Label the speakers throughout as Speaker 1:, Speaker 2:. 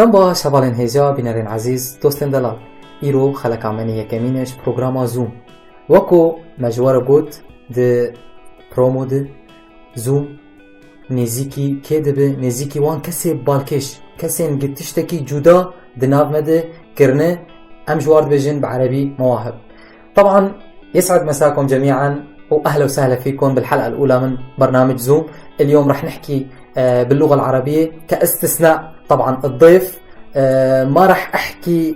Speaker 1: Dem baş hevalên hêja bînerên ezîz dostên delal. Îro xeleka me yekemîn e ji programa Zoom. Weko me ji we re got di promo de Zoom nêzîkî kê dibe nêzîkî wan kesê balkêş kesên gi tiştekî cuda di nav me de kirine em ji war dibêjin bi erebî mewahib. طبعا يسعد مساكم جميعا واهلا وسهلا فيكم بالحلقه الاولى من برنامج زوم اليوم رح نحكي باللغه العربيه كاستثناء طبعا الضيف ما رح احكي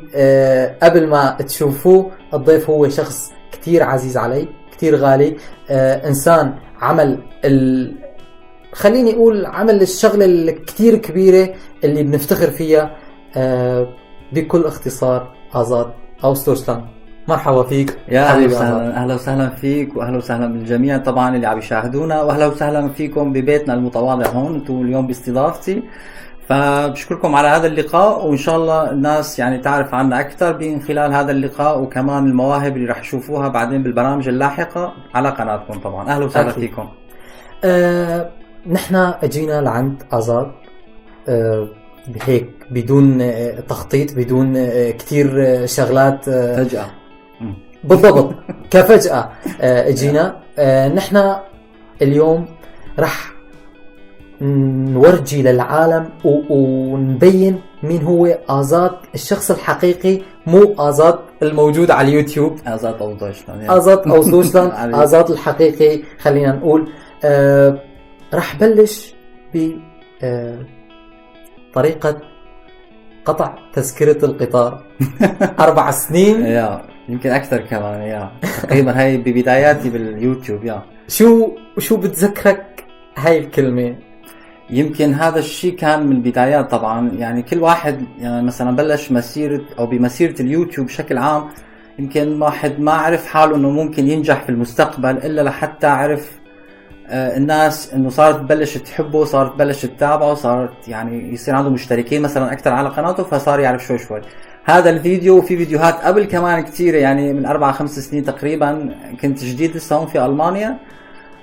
Speaker 1: قبل ما تشوفوه الضيف هو شخص كثير عزيز علي كثير غالي انسان عمل خليني اقول عمل الشغله الكثير كبيره اللي بنفتخر فيها بكل اختصار ازاد aus Deutschland. مرحبا فيك.
Speaker 2: يا اهلا وسهلا، اهلا وسهلا فيك واهلا وسهلا بالجميع طبعا اللي عم يشاهدونا، واهلا وسهلا فيكم ببيتنا المتواضع هون. انتم اليوم باستضافتي، فبشكركم على هذا اللقاء، وان شاء الله الناس يعني تعرف عنا اكثر من خلال هذا اللقاء، وكمان المواهب اللي رح يشوفوها بعدين بالبرامج اللاحقه على قناتكم. طبعا اهلا وسهلا فيكم.
Speaker 1: نحن اجينا لعند ازاد هيك بدون تخطيط، بدون كثير شغلات،
Speaker 2: فجأة.
Speaker 1: بالضبط كفجأة اجينا. نحن اليوم رح نورجي للعالم ونبين مين هو آزاد الشخص الحقيقي، مو آزاد الموجود على اليوتيوب.
Speaker 2: آزاد aus Deutschland.
Speaker 1: آزاد aus Deutschland، آزاد الحقيقي خلينا نقول. رح بلش ب طريقة قطع تذكرة القطار. 4 سنين
Speaker 2: يا يمكن أكثر كمان، يا تقريبا هاي ببداياتي باليوتيوب. يا
Speaker 1: شو بتذكرك هاي الكلمة؟
Speaker 2: يمكن هذا الشيء كان من البدايات طبعا، يعني كل واحد يعني مثلا بلش مسيرة أو بمسيرة اليوتيوب بشكل عام، يمكن واحد ما عرف حاله إنه ممكن ينجح في المستقبل إلا لحتى عرف الناس انه صارت تبلش تحبه، صارت تبلش تتابعه، صارت يعني يصير عنده مشتركين مثلا اكثر على قناته، فصار يعرف شوي شوي. هذا الفيديو وفي فيديوهات قبل كمان كثيرة، يعني من 4-5 سنين تقريبا كنت جديد لسه هون في المانيا،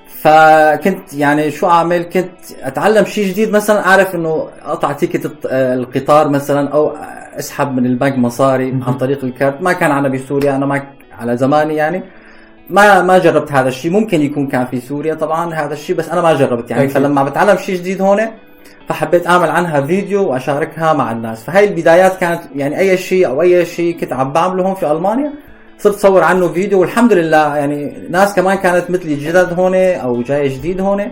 Speaker 2: فكنت يعني شو اعمل؟ كنت اتعلم شيء جديد، مثلا اعرف انه اقطع ticket القطار مثلا، او اسحب من البنك مصاري عن طريق الكارت. ما كان عنا بسوريا، انا ما على زماني يعني ما جربت هذا الشيء، ممكن يكون كان في سوريا طبعا هذا الشيء، بس انا ما جربت يعني. فلما بتعلم شيء جديد هون فحبيت اعمل عنها فيديو واشاركها مع الناس. فهي البدايات كانت يعني اي شيء او اي شيء كنت عم بعمله هون في المانيا صرت صور عنه فيديو، والحمد لله يعني ناس كمان كانت مثلي جدد هون او جاي جديد هون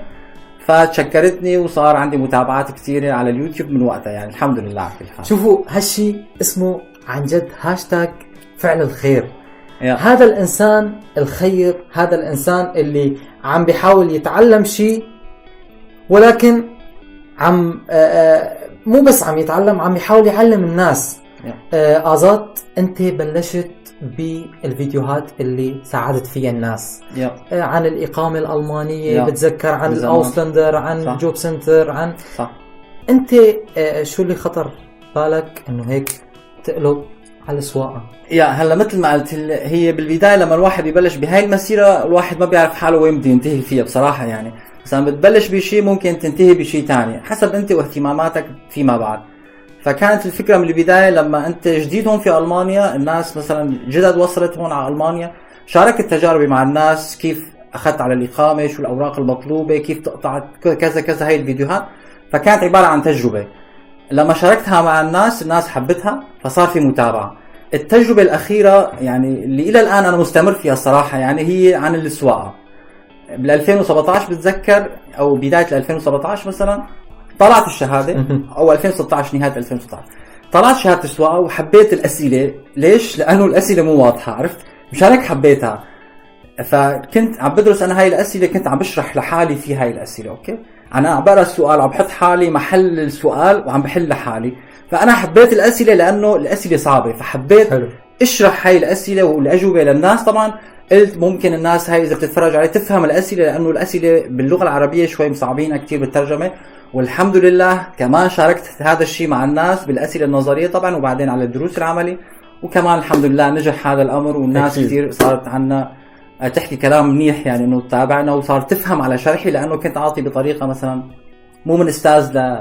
Speaker 2: فتشكرتني، وصار عندي متابعات كثيره على اليوتيوب من وقتها، يعني الحمد لله على كل حال.
Speaker 1: شوفوا هالشيء اسمه عن جد هاشتاج فعل الخير. هذا الإنسان الخير، هذا الإنسان اللي عم بيحاول يتعلم شيء، ولكن عم مو بس عم يتعلم، عم يحاول يعلم الناس. آزاد، أنت بلشت بالفيديوهات اللي ساعدت فيها الناس. عن الإقامة الألمانية، بتذكر عن ال Ausländer، عن Jobcenter، عن
Speaker 2: صح.
Speaker 1: أنت شو اللي خطر بالك إنه هيك تقلب على السواقة؟
Speaker 2: يا هلا مثل ما قلت، هي بالبداية لما الواحد يبلش بهاي المسيرة الواحد ما بيعرف حاله وين بده ينتهي فيها بصراحة. يعني مثلا بتبلش بشيء ممكن تنتهي بشيء ثاني حسب انت واهتماماتك فيما بعد. فكانت الفكرة من البداية لما انت جديد هون في ألمانيا، الناس مثلا جدد وصلت هون على ألمانيا، شاركت تجاربي مع الناس، كيف أخذت على الإقامة، شو الأوراق المطلوبة، كيف تقطع كذا كذا، هاي الفيديوهات. فكانت عبارة عن تجربة لما شاركتها مع الناس، الناس حبتها، فصار في متابعة. التجربة الأخيرة يعني اللي إلى الآن أنا مستمر فيها الصراحة يعني هي عن السواقة. بال 2017 بتذكر، أو بداية 2017 مثلا طلعت الشهادة، أو 2016، نهاية 2016 طلعت شهادة السواقة، وحبيت الأسئلة. ليش؟ لأنه الأسئلة مو واضحة، عرفت؟ مشان هيك حبيتها. فكنت عم بدرس أنا هاي الأسئلة، كنت عم بشرح لحالي في هاي الأسئلة. okay، أنا عم بقرأ السؤال، عم بحط حالي محل السؤال وعم بحل لحالي. فأنا حبيت الأسئلة لأنه الأسئلة صعبة، فحبيت اشرح هاي الأسئلة والأجوبة للناس. طبعا قلت ممكن الناس هاي إذا بتتفرج عليه تفهم الأسئلة، لأنه الأسئلة باللغة العربية شوي مصعبينها كتير بالترجمة. والحمد لله كمان شاركت هذا الشيء مع الناس بالأسئلة النظرية طبعا، وبعدين على الدروس العملي، وكمان الحمد لله نجح هذا الأمر، والناس كتير صارت عنا تحكي كلام منيح، يعني إنه تتابعنا وصارت تفهم على شرحي، لأنه كنت أعطي بطريقة مثلا مو من استاذ ل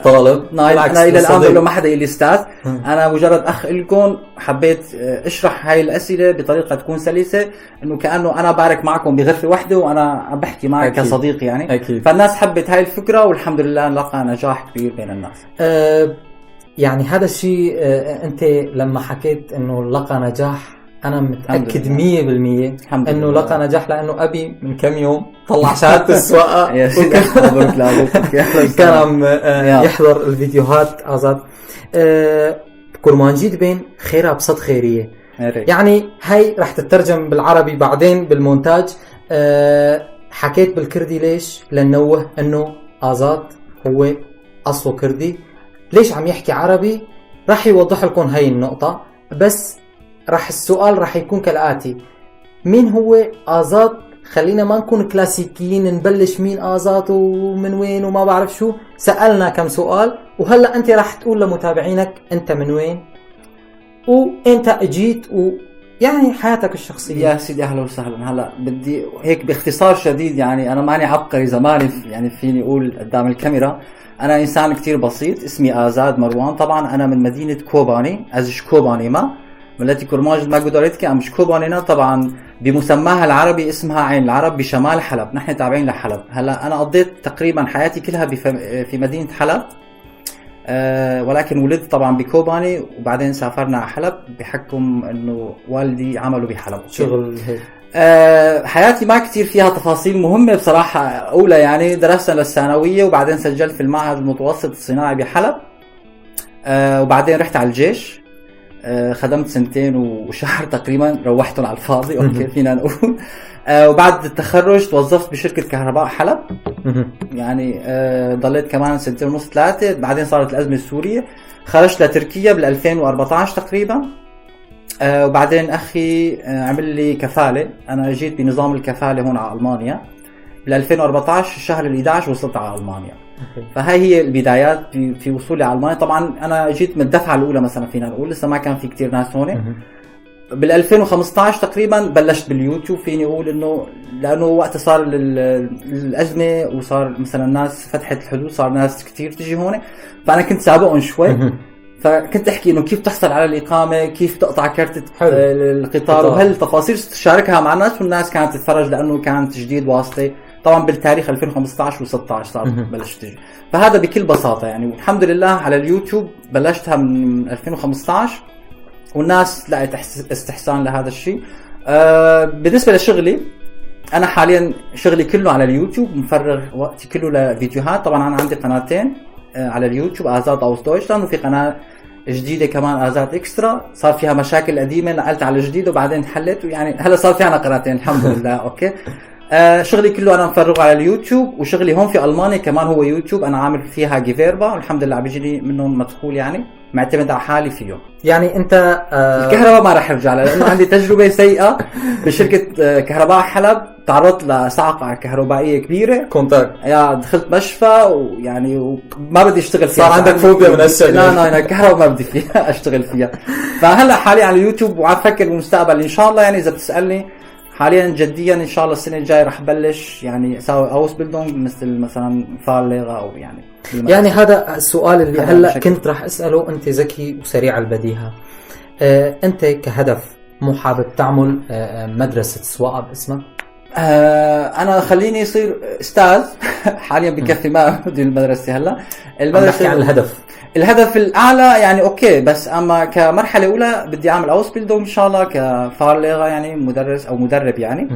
Speaker 1: طالب.
Speaker 2: انا الى الان بقول ما حدا يقول لي استاذ، انا مجرد اخ لكم. حبيت اشرح هاي الاسئلة بطريقة تكون سلسه، انه كانه انا بارك معكم بغرفه واحدة وانا عم بحكي معك كصديق يعني. فالناس حبت هاي الفكرة والحمد لله لقى نجاح كبير بين الناس.
Speaker 1: يعني هذا الشيء انت لما حكيت انه لقى نجاح، انا متاكد 100% انه لقى نجاح، لانه ابي من كم يوم طلع شهادة السواقة كان عم يحضر الفيديوهات. ازاد kurmancî dibên xêra bi sed xêriyê، يعني هاي رح تترجم بالعربي بعدين بالمونتاج. حكيت بالكردي ليش؟ لنوه انه ازاد هو اصله كردي، ليش عم يحكي عربي؟ رح يوضح لكم هاي النقطة. بس رح السؤال رح يكون كالآتي: مين هو آزاد؟ خلينا ما نكون كلاسيكيين، نبلش مين آزاد ومن وين وما بعرف شو. سألنا كم سؤال، وهلا أنت رح تقول لمتابعينك أنت من وين وإمتى أجيت ويعني حياتك الشخصية.
Speaker 2: يا سيدي أهلا وسهلا. هلا بدي هيك باختصار شديد، يعني أنا ماني عبقري زماني، يعني فيني أقول قدام الكاميرا أنا إنسان كتير بسيط. اسمي آزاد مروان، طبعا أنا من مدينة كوباني، ez ji Kobanê me، miletê kurmanc me guhdarî dike، em ji Kobanê ne. طبعا بمسماها العربي اسمها عين العرب بشمال حلب، نحن تابعين لحلب. هلا انا قضيت تقريبا حياتي كلها في مدينة حلب، ولكن ولدت طبعا بكوباني وبعدين سافرنا على حلب بحكم انه والدي عمله بحلب
Speaker 1: شغل هيك.
Speaker 2: حياتي ما كتير فيها تفاصيل مهمة بصراحة أولى، يعني درست للثانوية وبعدين سجلت في المعهد المتوسط الصناعي بحلب، وبعدين رحت على الجيش، خدمت سنتين وشهر تقريبا، روحتهم على الفاضي okay فينا نقول. وبعد التخرج توظفت بشركة كهرباء حلب، يعني ضليت كمان سنتين ونص ثلاثة. بعدين صارت الأزمة السورية، خرجت لتركيا بال 2014 تقريبا. وبعدين أخي عمل لي كفالة، أنا جيت بنظام الكفالة هون على ألمانيا بال 2014 الشهر ال 11 وصلت على ألمانيا. فهاي هي البدايات في وصولي على المانيا. طبعا انا جيت من الدفعة الاولى مثلا فينا نقول، لسه ما كان في كتير ناس هون. بال 2015 تقريبا بلشت باليوتيوب، فيني اقول انه لانه وقت صار الازمة وصار مثلا الناس فتحت الحدود، صار ناس كتير تجي هون، فانا كنت سابقهم شوي. فكنت احكي انه كيف تحصل على الاقامة، كيف تقطع كرت القطار، وهالتفاصيل تشاركها مع الناس، والناس كانت تتفرج لانه كانت جديد واصله. طبعا بالتاريخ 2015 و16 صار بلشت تجي. فهذا بكل بساطة يعني، والحمد لله على اليوتيوب بلشتها من 2015 والناس لقت استحسان لهذا الشيء. بالنسبة لشغلي انا حاليا شغلي كله على اليوتيوب، مفرغ وقتي كله لفيديوهات. طبعا انا عندي قناتين على اليوتيوب، ازاد aus Deutschland، وفي قناة جديدة كمان ازاد اكسترا، صار فيها مشاكل قديمة نقلت على الجديد وبعدين حلت، ويعني هلا صار في عنا قناتين الحمد لله. okay شغلي كله انا مفرغة على اليوتيوب، وشغلي هون في المانيا كمان هو يوتيوب، انا عامل فيها Gewerbe والحمد لله عم بيجيني منهم مدخول، يعني معتمد على حالي فيه.
Speaker 1: يعني انت
Speaker 2: الكهرباء ما راح ارجع لها لانه عندي تجربه سيئه بشركه كهرباء حلب، تعرضت لصعقه كهربائية كبيرة،
Speaker 1: contact،
Speaker 2: يا دخلت مشفى ويعني وما بدي اشتغل فيها،
Speaker 1: صار عندك فوبيا من هالشغلة.
Speaker 2: لا لا الكهرباء ما بدي فيها اشتغل فيها. فهلا حاليا على اليوتيوب وعم فكر بالمستقبل ان شاء الله. يعني اذا بتسالني حاليا جديا ان شاء الله السنة الجاية رح بلش يعني اسوي Ausbildung مثل مثلا Fahrlehrer او يعني
Speaker 1: يعني هذا السؤال اللي هلا كنت رح اساله. انت ذكي وسريع البديهة، انت كهدف مو حابب تعمل مدرسه سواقة باسمك؟
Speaker 2: انا خليني اصير استاذ حاليا بكفي، ما بدي المدرسة هلا.
Speaker 1: المدرسة عن الهدف،
Speaker 2: الهدف الاعلى يعني okay، بس اما كمرحلة اولى بدي اعمل Ausbildung ان شاء الله ك Fahrlehrer، يعني مدرس او مدرب يعني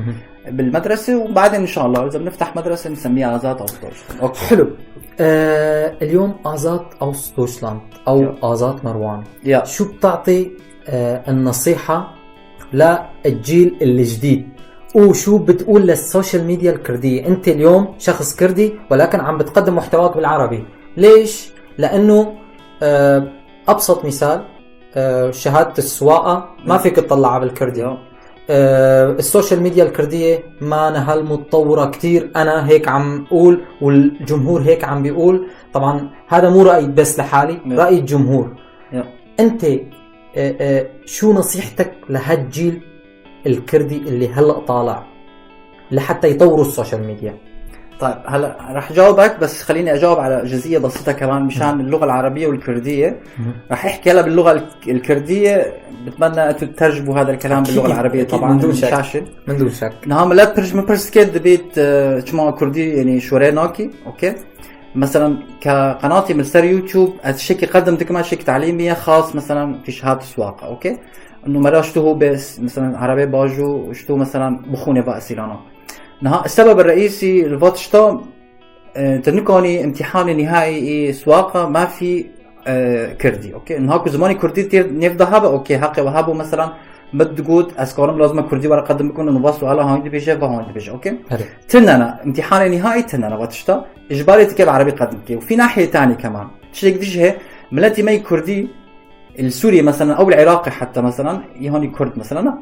Speaker 2: بالمدرسة، وبعدين ان شاء الله اذا بنفتح مدرسه نسميها ازاد aus Deutschland.
Speaker 1: okay حلو. اليوم ازاد aus Deutschland او ازاد مروان، شو بتعطي النصيحة للجيل الجديد، وشو بتقول لل social media الكردية؟ انت اليوم شخص كردي ولكن عم بتقدم محتواك بالعربي، ليش؟ لانه ابسط مثال شهادة السواقة ما فيك تطلعها بالكردي. ال social media الكردية ما نهال متطورة كتير، انا هيك عم اقول والجمهور هيك عم بيقول. طبعا هذا مو رايي بس لحالي، راي الجمهور. انت شو نصيحتك لهالجيل الكردي اللي هلا طالع لحتى يطوروا ال social media؟
Speaker 2: طيب هلا رح جاوبك، بس خليني اجاوب على جزئية بسيطة كمان مشان اللغة العربية والكرديه. رح احكي هلا باللغة الكرديه، بتمنى انتم تترجموا هذا الكلام باللغة العربية طبعا.
Speaker 1: من دون شك، من دون شك.
Speaker 2: نعم، لا ترجمه برسكيت دبيت چما كردي يعني شوري ناكي، okay؟ مثلا كقناتي من سر يوتيوب الشيء قدم دكما شيء تعليمية خاص مثلا في شهادة سواقه، okay؟ انه مرة شتو بس مثلا عربي باجو شتو مثلا بخونه باسيلانا. السبب الرئيسي الفاتشتا تنكوني امتحان نهائي سواقة ما في كردي، okay؟ انه هاكو زماني كردي تير نيف ذهب، okay؟ حقي وهابو مثلا مدقود اسكارم لازم كردي ورا قدم بكون انه بس على هون بيجي وهون بيجي، okay؟ تننا امتحان نهائي تننا واتشتا اجباري تكب عربي قدم كي. وفي ناحية ثانية كمان تشيك ديجه ملتي مي كردي السوري مثلا او العراقي حتى مثلا يهوني كرد مثلا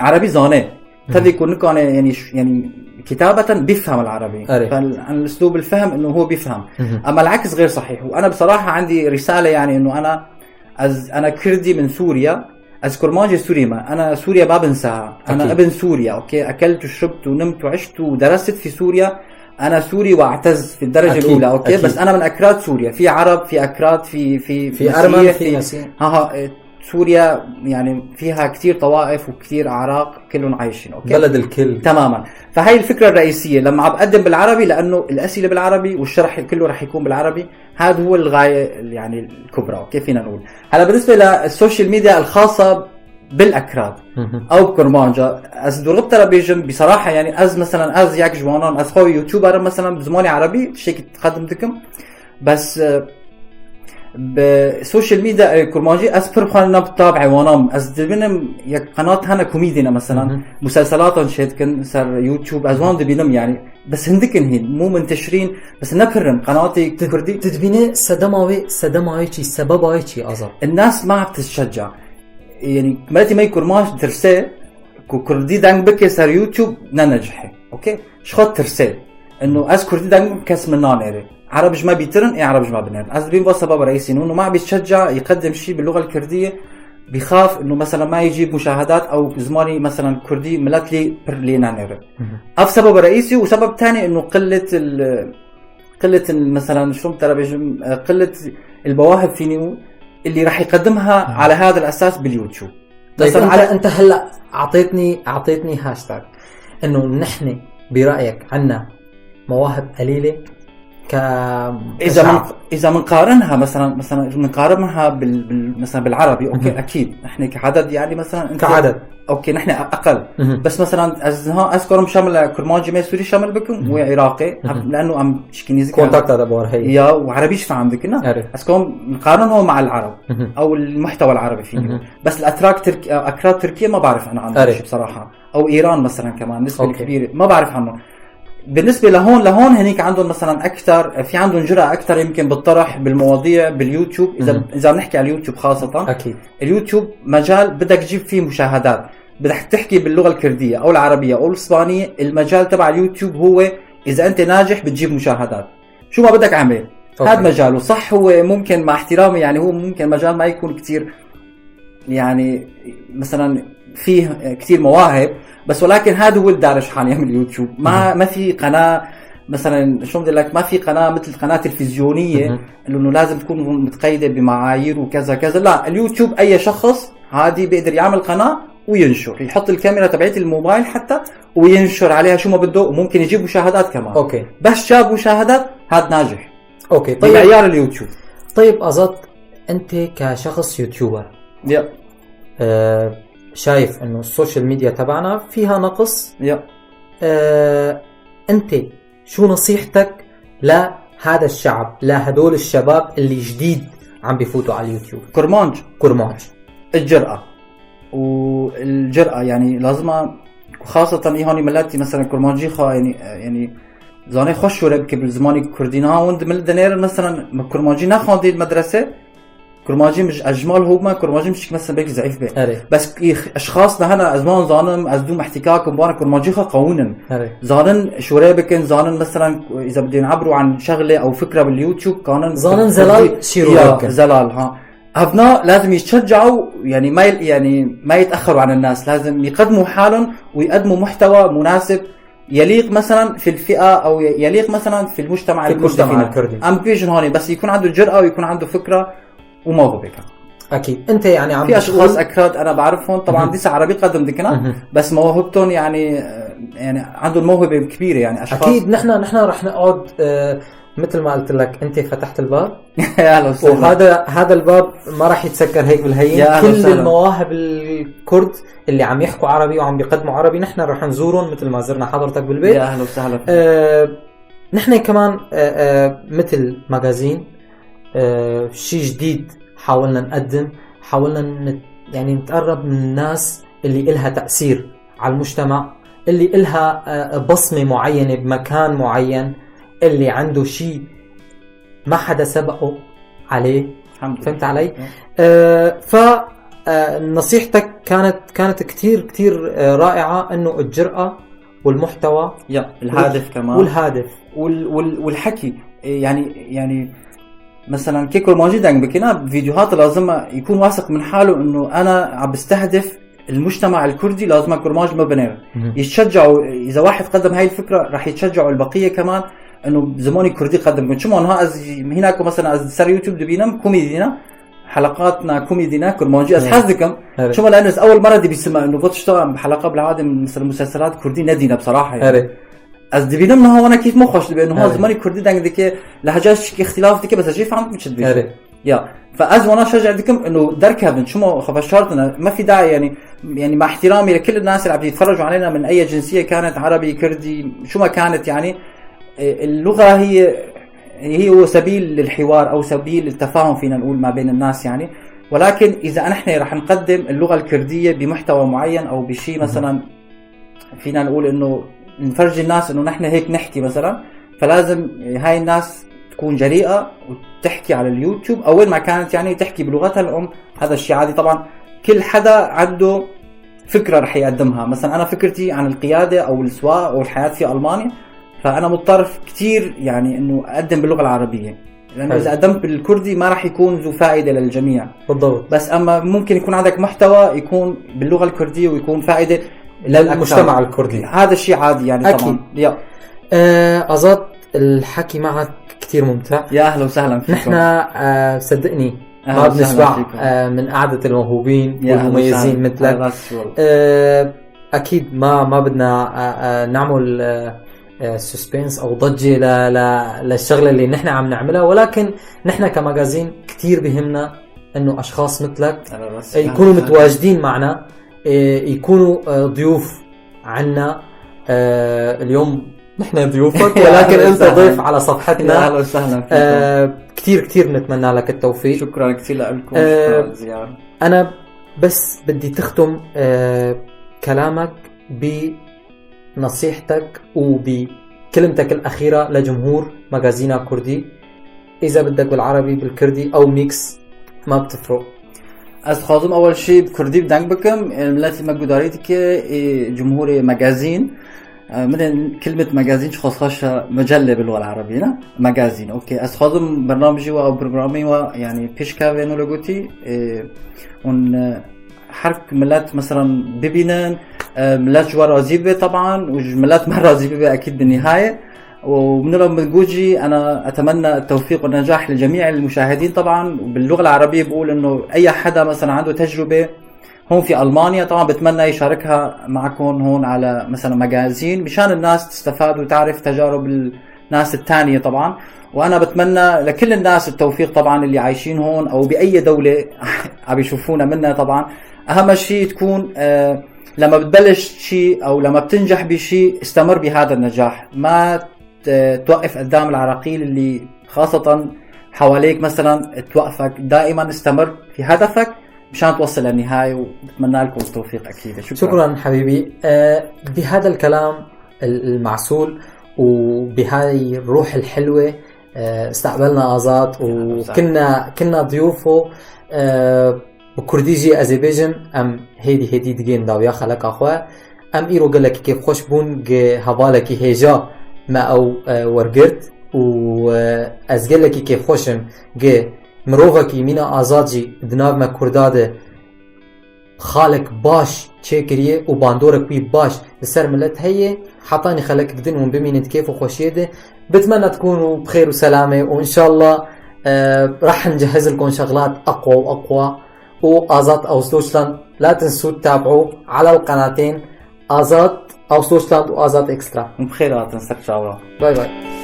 Speaker 2: عربي زانه تبي يكون كان يعني كتابة بيفهم العربي، فالاسلوب الفهم انه هو بيفهم، اما العكس غير صحيح. وانا بصراحة عندي رسالة يعني انه انا انا كردي من سوريا، از كرمانجي سوري، ما انا سوريا ما بنساها، انا أكيد. ابن سوريا، okay؟ اكلت وشربت ونمت وعشت ودرست في سوريا، انا سوري واعتز في الدرجة أكيد. الاولى، okay؟ أكيد. بس انا من اكراد سوريا، في عرب، في اكراد، في في
Speaker 1: في ارمن، في مسيح.
Speaker 2: ها سوريا يعني فيها كثير طوائف وكثير اعراق كلهم عايشين، okay؟
Speaker 1: بلد الكل
Speaker 2: تماما. فهي الفكرة الرئيسية لما عم بقدم بالعربي، لانه الاسئلة بالعربي والشرح كله رح يكون بالعربي، هذا هو الغاية يعني الكبرى، okay؟ فينا نقول هلا بالنسبة لل social media الخاصة بالاكراد او بكرمانجا از دورغبترا بيجم بصراحة يعني از مثلا از ياك جوانان از خوي YouTuber مثلا بزماني عربي شيك تقدم دكم، بس ب social media كرمانجي از پر بخوان بتابعي وانام از دبینم یک قناة هنا كوميدينا مثلا مسلسلات شيتكن سر يوتيوب از وان دبینم يعني، بس هندكن هين مو منتشرين، بس نفرم قناتي كردي.
Speaker 1: تدبيني سدماوي سدماوي شي سبباوي شي ازا
Speaker 2: الناس ما عم تتشجع يعني مالتي ما كرماج ترسي كردي دانگ بكي سر يوتيوب ننجحي، okay؟ شخط ترسي انه از كردي دانگ كاس من نانيري عربج ما بيترن اي عربج ما بنرن. از بين بس سبب رئيسي انه ما عم بيتشجع يقدم شيء باللغة الكردية، بخاف انه مثلا ما يجيب مشاهدات او زماني مثلا كردي ملتلي برلي نانيري. اف سبب رئيسي. وسبب ثاني انه قلة قلة مثلا شو ترى قلة المواهب فيني اللي راح يقدمها على هذا الاساس باليوتيوب.
Speaker 1: طيب مثلا على انت هلا اعطيتني هاشتاج انه نحن برايك عنا مواهب قليله ك
Speaker 2: اذا بنقارنها مثلا بنقارنها مثلا بالعربي، okay؟ اكيد نحن كعدد يعني مثلا انت
Speaker 1: كعدد
Speaker 2: okay نحن اقل، بس مثلا اذكر شامل كرمانجي ما سوري شامل بكم وعراقي لانه ام شكينيزي
Speaker 1: contact هذا بور هي
Speaker 2: يا وعربيش فعم بكنا اذكر نقارنه مع العرب او المحتوى العربي فيه. بس الاتراك اكراد تركيا ما بعرف انا عنهم شيء بصراحة، او ايران مثلا كمان نسبه كبيرة ما بعرف عنهم. بالنسبة لهون هنيك عندهم مثلا اكثر، في عندهم جرأه اكثر يمكن بالطرح بالمواضيع باليوتيوب. اذا بنحكي على اليوتيوب خاصة،
Speaker 1: اكيد
Speaker 2: اليوتيوب مجال بدك تجيب فيه مشاهدات، بدك تحكي باللغة الكردية او العربية او الاسبانية، المجال تبع اليوتيوب هو اذا انت ناجح بتجيب مشاهدات شو ما بدك اعمل، هذا مجاله صح. هو ممكن مع احترامي يعني هو ممكن مجال ما يكون كثير يعني مثلا فيه كثير مواهب، بس ولكن هذا هو الدارج حاليا من اليوتيوب. ما في قناة مثلا شو بدي لك، ما في قناة مثل قناة تلفزيونية انه لازم تكون متقيده بمعايير وكذا كذا، لا اليوتيوب اي شخص عادي بيقدر يعمل قناة وينشر، يحط الكاميرا تبعت الموبايل حتى وينشر عليها شو ما بده، وممكن يجيب مشاهدات كمان،
Speaker 1: okay
Speaker 2: بس جاب مشاهدات هذا ناجح،
Speaker 1: okay طيب
Speaker 2: بمعيار اليوتيوب.
Speaker 1: طيب ازاد انت كشخص YouTuber
Speaker 2: يا
Speaker 1: شايف انه ال social media تبعنا فيها نقص،
Speaker 2: يا
Speaker 1: انت شو نصيحتك لهذا الشعب، لهدول الشباب اللي جديد عم بيفوتوا على اليوتيوب؟
Speaker 2: كرمانج الجرأة، والجرأة يعني لازم خاصة إيهاني ملاتي مثلا كرمانجي خا يعني زاني خوش شو ربك بالزماني كردينا وند مل دنير مثلا كرمانجي نخوندي المدرسة كرمانجي مش اجمال هو ما كرمانجي مش مثلا بيك زعيف بي بس اشخاصنا هنا ازمان زانم ازدوم احتكاك مبارك كرمانجي خا قونن زانن شورابكن زانن مثلا اذا بدهم يعبروا عن شغله او فكرة باليوتيوب كانن
Speaker 1: زانن زلال شيرو
Speaker 2: زلال ها ابناء لازم يتشجعوا يعني ما يتاخروا عن الناس، لازم يقدموا حالهم ويقدموا محتوى مناسب يليق مثلا في الفئة أو يليق مثلا في المجتمع
Speaker 1: في
Speaker 2: الكردي
Speaker 1: المجتمع
Speaker 2: فينا.
Speaker 1: الكردي.
Speaker 2: عم بيجن هون بس يكون عنده جرأة ويكون عنده فكرة وموهبة كمان.
Speaker 1: اكيد انت يعني عم
Speaker 2: في اشخاص
Speaker 1: بتقول-
Speaker 2: اكراد انا بعرفهم طبعا
Speaker 1: مهم.
Speaker 2: ديسا عربي قدم دكنا
Speaker 1: مهم.
Speaker 2: بس موهبتهم يعني عندهم موهبة كبيرة يعني اشخاص.
Speaker 1: اكيد نحن رح نقعد، مثل ما قلت لك انت فتحت الباب.
Speaker 2: يا اهلا وسهلا.
Speaker 1: وهذا الباب ما راح يتسكر هيك بالهين.
Speaker 2: يا أهلا
Speaker 1: كل
Speaker 2: وسهلا.
Speaker 1: المواهب الكرد اللي عم يحكوا عربي وعم بيقدموا عربي نحن رح نزورهم مثل ما زرنا حضرتك بالبيت.
Speaker 2: يا اهلا وسهلا.
Speaker 1: نحن كمان مثل ماجازين، شيء جديد حاولنا نقدم، حاولنا يعني نتقرب من الناس اللي إلها تأثير على المجتمع، اللي إلها بصمة معينة بمكان معين، اللي عنده شيء ما حدا سبقه عليه.
Speaker 2: الحمد لله.
Speaker 1: فهمت علي؟ ف نصيحتك كانت كتير كتير رائعة، إنه الجرأة والمحتوى
Speaker 2: يا الهادف كمان.
Speaker 1: والهادف.
Speaker 2: والحكي. يعني مثلا كيكو ماجد عم بكنا فيديوهات لازم يكون واثق من حاله انه انا عم بستهدف المجتمع الكردي، لازم كرماج ما بنام. يتشجعوا اذا واحد قدم هاي الفكرة رح يتشجعوا البقية كمان انه زماني كردي قدم. شو ما ها هناك مثلا از سر يوتيوب دبينم كوميدينا حلقاتنا كوميدينا كرماجي از حزدكم. شو ما لانه اول مرة دي بيسمع انه بتشتغل بحلقة بالعادة مثلا مسلسلات كردي ندينا بصراحة يعني. از دبينم هو انا كيف مخش لانه هو زماني كردي دنگ ديك لهجاش اختلاف ديك بس اجي فهمت مش دبي. يا فاز وانا شجع ديكم انه دركها شو ما خبشرتنا ما في داعي يعني مع احترامي لكل الناس اللي عم يتفرجوا علينا من اي جنسية كانت، عربي كردي شو ما كانت، يعني اللغة هي هو سبيل للحوار او سبيل للتفاهم فينا نقول ما بين الناس يعني. ولكن اذا نحن رح نقدم اللغة الكردية بمحتوى معين او بشيء مثلا فينا نقول انه نفرجي الناس انه نحن هيك نحكي مثلا، فلازم هاي الناس تكون جريئة وتحكي على اليوتيوب او وين ما كانت، يعني تحكي بلغتها الام. هذا الشيء عادي طبعا، كل حدا عنده فكرة رح يقدمها. مثلا انا فكرتي عن القيادة او السواقة او الحياة في المانيا، فانا مضطر كثير يعني انه اقدم باللغة العربية، لانه اذا قدمت بالكردي ما رح يكون ذو فائدة للجميع.
Speaker 1: بالضبط.
Speaker 2: بس اما ممكن يكون عندك محتوى يكون باللغة الكردية ويكون فائدة
Speaker 1: للمجتمع الكردي،
Speaker 2: هذا الشيء عادي يعني.
Speaker 1: أكيد.
Speaker 2: طبعا. يا
Speaker 1: أزاد الحكي معك كثير ممتع.
Speaker 2: يا اهلا وسهلا فيكم.
Speaker 1: نحن صدقني ما بنشبع من قعدة الموهوبين والمميزين مثلك. اكيد ما بدنا نعمل suspense او ضجة للشغلة اللي نحن عم نعملها، ولكن نحن ك magazine كثير بهمنا انه اشخاص مثلك يكونوا متواجدين معنا، يكونوا ضيوف عنا. اليوم نحن ضيوفك ولكن انت ضيف على صفحتنا.
Speaker 2: اهلا وسهلا فيكم.
Speaker 1: كثير كثير نتمنى لك التوفيق.
Speaker 2: شكرا كثير لكم. شكرا على الزيارة.
Speaker 1: انا بس بدي تختم كلامك بنصيحتك وبكلمتك الأخيرة لجمهور ماجازينا كردي، إذا بدك بالعربي بالكردي أو mix ما بتفرق.
Speaker 2: از خازم اول شيء بكردي بدنگ بكم ملتي مگوداریت که جمهور magazine، من كلمة magazine شخص خاصة مجلة باللغة العربية magazine. okay از خازم برنامجي و برنامجي و يعني بيشكا لوجوتي ون حرك ملات مثلا ببينن ملات جوا راضي طبعا وملات ما راضي اكيد بالنهاية. ومن بنجوجي انا اتمنى التوفيق والنجاح لجميع المشاهدين طبعا. وباللغه العربية بقول انه اي حدا مثلا عنده تجربه هون في المانيا طبعا بتمنى يشاركها معكم هون على مثلا magazine مشان الناس تستفاد وتعرف تجارب الناس الثانية طبعا. وانا بتمنى لكل الناس التوفيق طبعا اللي عايشين هون او باي دولة عم يشوفونا منها طبعا. اهم شيء تكون لما بتبلش شيء او لما بتنجح بشيء استمر بهذا النجاح، ما توقف قدام العراقيل اللي خاصة حواليك مثلا توقفك. دائما استمر في هدفك مشان توصل للنهاية، وبتمنى لكم التوفيق أكيد. شكرا.
Speaker 1: شكرا حبيبي. بهذا الكلام المعسول وبهاي الروح الحلوة استقبلنا آزاد وكنا ضيوفه. بكرديجي أزيبيجم أم هيدي هيدي دقين داويا خلق أخوة أم إيرو قالك كيف خوش بون هبالك هيجا ما أو ورقرت و أزقلك كيف خوشم جه مروفكي مينا آزادجي دناف ما كرداده خاڵێک باش چێ کریە و باندۆرەک وی باش لەسەر ملت هەیە حەتانی خەلەک دن و بمینت کێف و خۆشیە ده. بتمنى تكونوا بخير وسلامة، وإن شاء الله رح نجهز لكم شغلات أقوى وأقوى. وآزاد aus Deutschland لا تنسوا تتابعوا على القناتين آزاد aus Deutschland وآزاد إكسترا.
Speaker 2: بخير تنسك شاورا.
Speaker 1: باي باي.